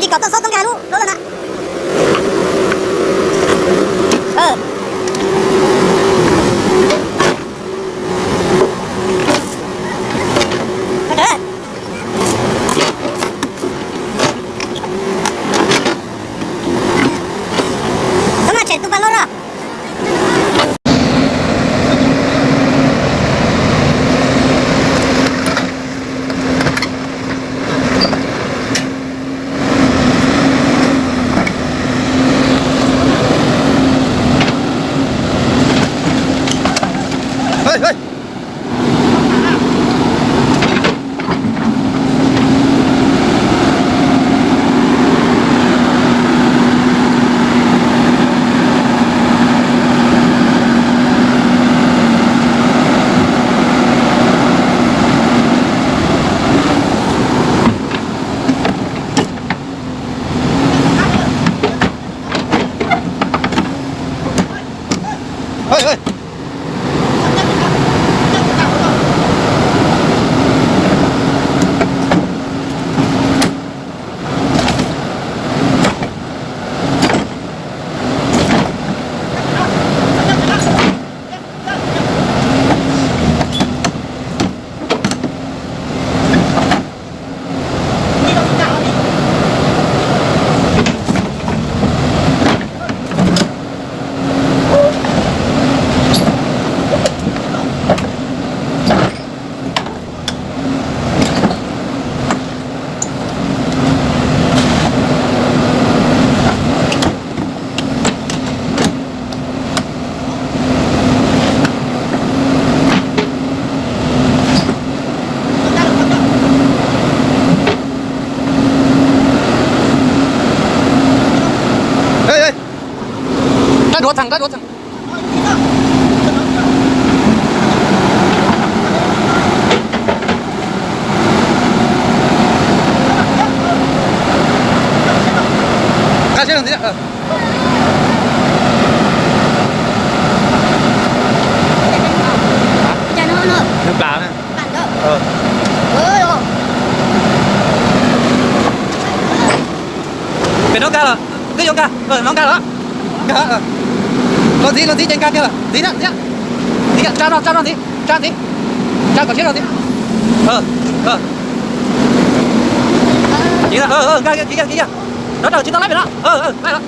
Kom tau xob txob nkag lub lub lawm na. Txhob maj tshem tus pas loj loj. Rab duav txheem, rab duav txheem. Qab siab ntxiv. Nws plam na. Pem no nkag lawm, twb yuav nkag, no nkag lawm. Los ntxiv, los ntxiv ces nkag kiag lawm, ntxiv na, ntxiv. Ntxiv, tsa no, tsa no ntxiv, tsa ntxiv. Tsa kom siab no ntxiv. Nkag kiag, kiag kiag. Rov rau tsis tau laib pem no, laib lawm.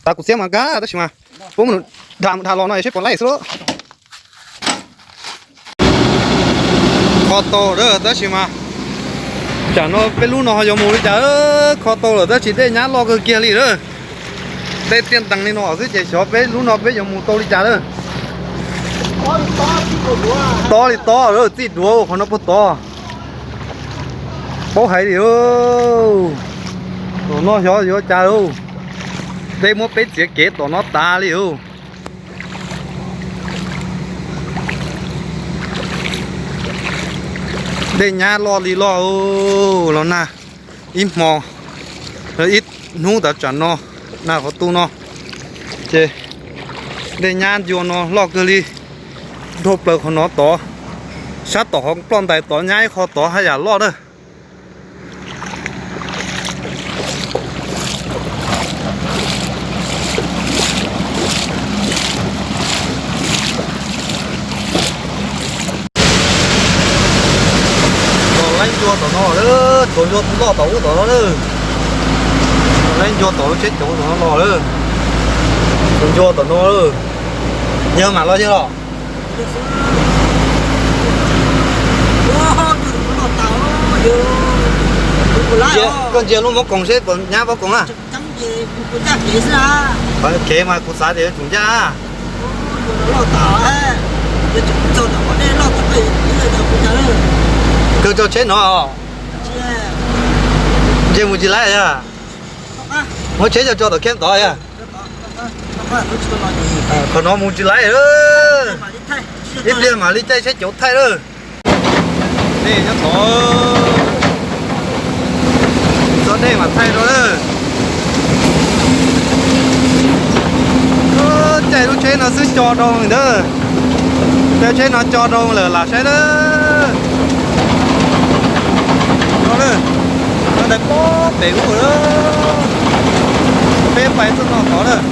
Tav kuv txiab mas nkag tab sis mas puab mus dham mus dham los no seb puas laib xwb lauj. Kho tau lawm tab sis mas tsam no peb lub no ho yuav mus li cas, kho tau lawm tab sis dej nyab loj kawg kiag li lawm. Dej tiaj ntees li no xwb ces xyov peb lub no peb yuav mus tau li cas lawm. Tob li tob lawm, txij duav qhov no puag tod. Paub hais li, tom no xyov yuav cas lauj. Dej muab peb txiav kev tom no tas li lauj. Dej nyab loj li loj los nag, ib hmo ib hnub tav tsam no, nag qhov tu no ces dej nyab ncua no loj kawg li. Dhau plaws qhov no tod, sab tom qhov ploj ntais tod nyab ib qho tod haj yam loj na. Los laib ncua tom no lawm, tsuas ncua loj tom ub tom no lawm. Los laib ncua tom lub tsheb cauv tom no los lawm. Tsuas ncua tom no lawm. Yawg mam los yawg los. Koj ntsia lub mab koos seb puas nyab mab koos na. Kev mas kuv xav tias yuav tsum ncaj. Kawg tso tsheb no os. Ntshe mus tsis laib yog. Muab tsheb coj tso tom kheb tod yog. Qhov no mus tsis laib. Ib pliag mam li caij tsheb cauv thaij lawm. Dej nyob tod, Tso dej mam thaij rau lawm. Caij lub tsheb no xwb co rau ntawd. Caij tsheb no co rau lawm lam saib lawm. No lawm, no ntawd pob pem ub lawm. Peb pais txoj no tod lawm.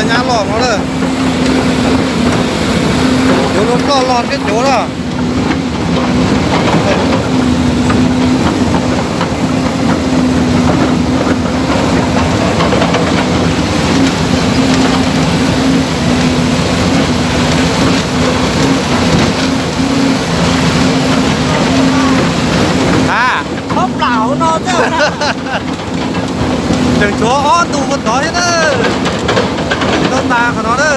Nyab loj no lawm. Yuav luag ploj log thiab cuav lawm. A, tseem tshuav ob ntu ua tod thiab na. Tau tas qhov no na.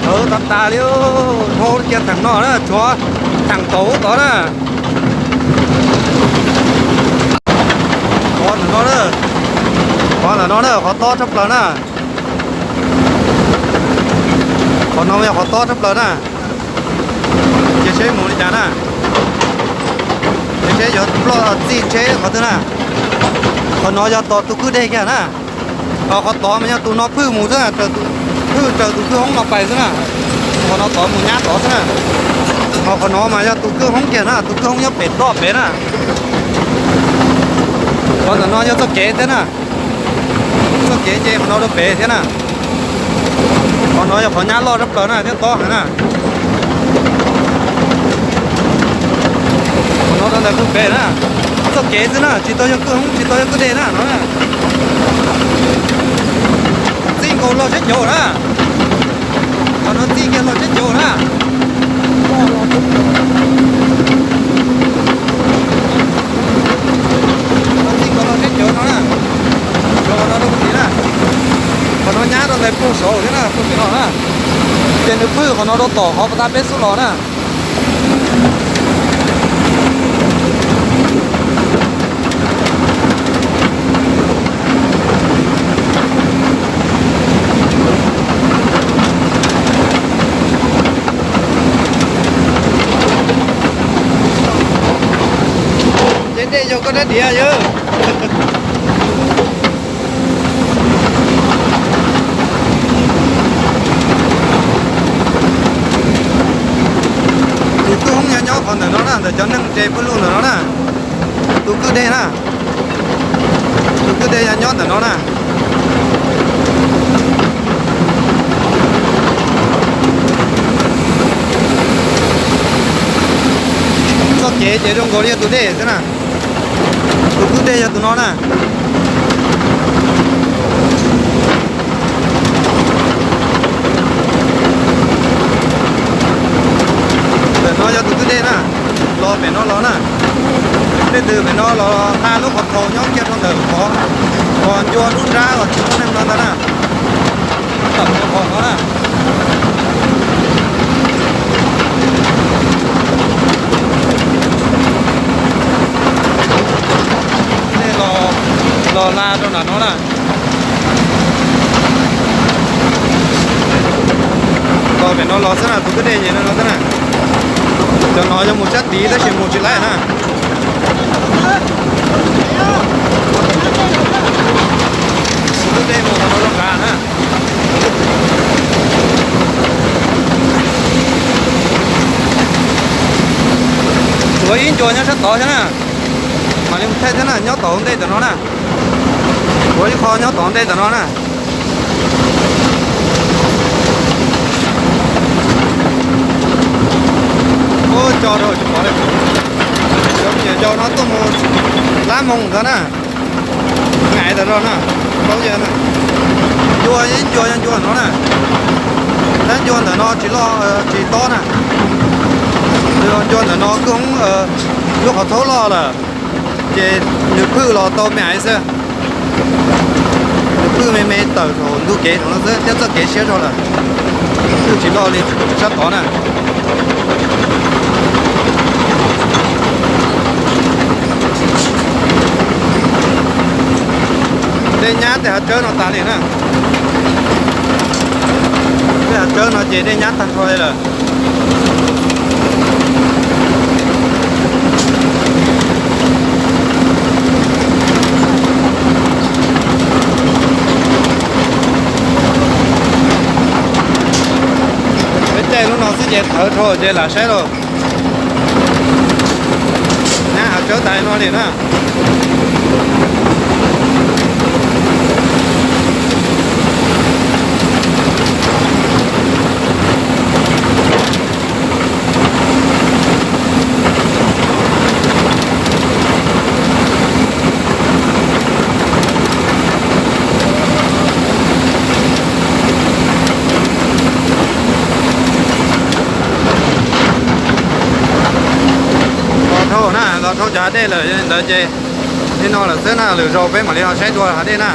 Tau tas tas li, dhau kiag theem no na, tshuav theem kaum tod na. Qhov ntawm no, qhov ntawm no na, qhov tob tshaj plaws na. Qhov no yog qhov tob tshaj plaws na. Cia seb mus li cas na. Cia seb yuav ploj txij tsheb qhov twg na. Qhov no yog tos tus kwj deg kiag na. Ho qhov tod mas yog tus no phwj mus xwb, phwj raws tus kwj hoob no pais xwb na. Qhov no tod mus nyab tod xwb na. Ho qhov no mas yog tus kwj hoob kiag na, tus kwj hoob nyob pem toj pem na. Qhov ntawm no yog txoj kev thiab na. Txoj kev nce qhov no rau pem thiab na. Qhov no yog qhov nyab loj tshaj plaws na thiab tob heev na. Qhov no rau ntawm kwj pem na. Txoj kev xwb na, tsis tau yog kwj hoob, tsis tau yog kwj deg na no na. Txij nkaus log tsheb cav na. Qhov no txij kiag log tsheb cav na. Txij nkaus log tsheb cav no na. Los no rau tim na. Qhov no nyab rau ntawm puag saud thiab na, puag tim no na. Ces nws phwj qhov no rau tom qhov pas tas peb xub los na. Ces dej yog koj dab diav yawg. Tus kwj hoob nyob nyob qhov ntawm no na, ntawm cov neeg tsev pawg lug ntawm no na. Tus kwj deg na. Tus kwj deg nyob nyob ntawm no na. Txoj kev ces zoo nkaus li yog tus dej xwb na. Tus kwj deg yog tus no na. Ntawm no yog tus kwj dej na. Los pem no los na. Tej ntawd pem no los nqa lub qhov thaus nyob kiag rau ntawm qhov, qhov ncua dub nrab uas tsis muaj neeg no ntag na. Tom qhov no na. Los la rau nram no na. Los pem no los xwb na, tus kwj dej ces no xwb na. Cov no yog mus sab tid tab sis mus tsis laib na. Tus kwj dej mus qhov no rau nrad na. Tshuav ib ncua nyob sab tod thiab na. Mam li mus thaij thiab na, nyob tom hauv ntej tom no na. Tshuav ib qho nyob tom hauv ntej tom no na. Ua co rau tsis pom li. Cov me nyuam yaus no tuaj mus lab moos ntawd na. Nais tas zog na, paub yawg na. Ncua, ib ncua yog ncua no na. Tab ncua ntawm no tsis loj, tsis tob na. Ncua ntawm no koob, lub qhov thaub loj lawm, ces nws phwj los tau me ais xwb. Nws phwj me me tawm saum ntug kev saum no xwb thiab txoj kev siab zog lawm. Phwj tsis loj li sab tod na. Dej nyab tej hav tsawb no tas li na. Tej hav tsawb no ces dej nyab tag nrho li lawm. Peb caij lub no xwb ces thawv dhau ces lam saib lauj. Nyab hav tsawb tas li no li na. Los dhau na, los dhau cov hav dej lawm, yog li ntawd ces li no lawm xwb na, lwm zaus peb mam li ho saib dua hav dej na.